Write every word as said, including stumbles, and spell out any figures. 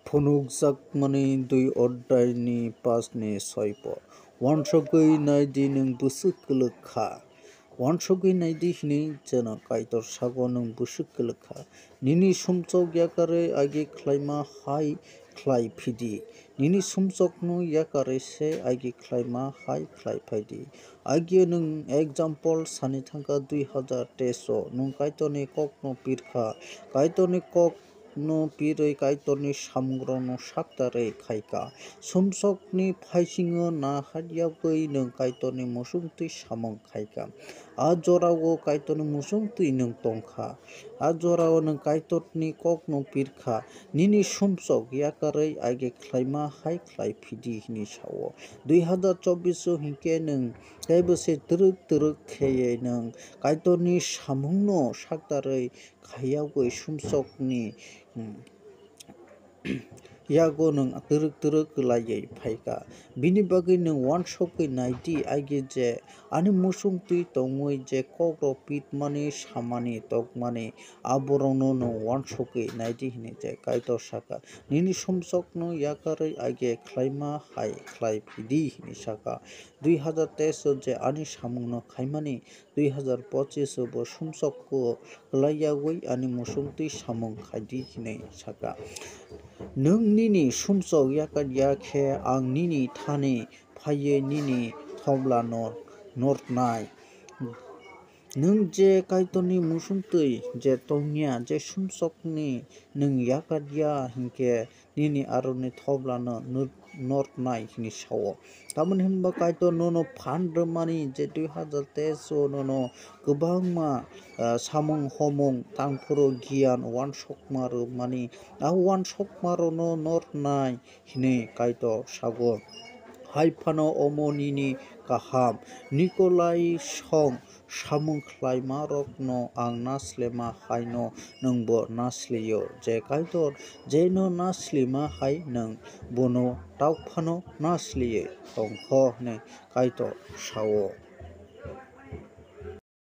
Phunukjakmani dui odhai ni pash ni soi pho. Uansugwi nai di, nwng bwswk kwlwk kha. Uansugwi nai di hwnwi chwngno Kaitor sago, nwng bwswk kwlwk kha. Nini sumsok yakarwi agi khlaima hai khlai phi di. Nini sumsokno yakarwi se agi khlaima hai khlai phai di. Agio nwng example sani thangkha dui hazar teis o nwng Kaitorni kokno pir kha. Kaitorni kok no pirwi Kaitorni samungrokno saktarwi khaikha. Sumsokni phaisingo na haryagwi nwng Kaitorni musungtwi samung khaikha. A jorao Kaitorni musungtwi nwng tongkha. A jorao nwng Kaitorni kokno pirkha. Nini sumsok yakarwi agi khlaima hai khlai phidi hwnwi sao. Dui hazar chobbish o hinkhe nwng teibo se twrwk twrwk kheywi nwng Kaitorni samungno saktarwi khaiyagwi sumsokni, mm, yago nwng twrwk twrwk kwlaiwi phaikha. Bini bagwi nwng uansukwi nai di, agi je ani musungtwi tongwi je kokrok pitmani samani tokmani, aborokno nwng uansukwi nai di hwnwi je Kaitor sakha. Nini sumsokno yakarwi agi khlaima hai khlai phidi hwnwi sakha. Dui hazar teis o je ani samungno khaimani, dui hazar pochis o bo sumsok kwlai yagwi ani musungtwi samung khai di hwnwi sakha. Nwng nini sumsok yakar ya khe ang nini thani phaiwi nini thoblano nornai. Nwng je Kaitorni musungtwi je tongya, je sumsokni nwng yakar ya hinkhe nini aroni thoblano nor-, nornai hwnwi sao. Tamoni hwnba Kaitor nono phan rwmani je dui hazar teis o nono kwbangma, ah, samung homung tangphuru giyan uansukma rwmani, a uansukmarokno nornai hwnwi Kaitor sago. Hai phano omo nini kaham, Nikolai song samung khlaimarokno ang naslima haino nwngbo naslio, je Kaitor jeno naslima hai nwng bono tok phano nasliwi tongkho hwnwi Kaitor sao.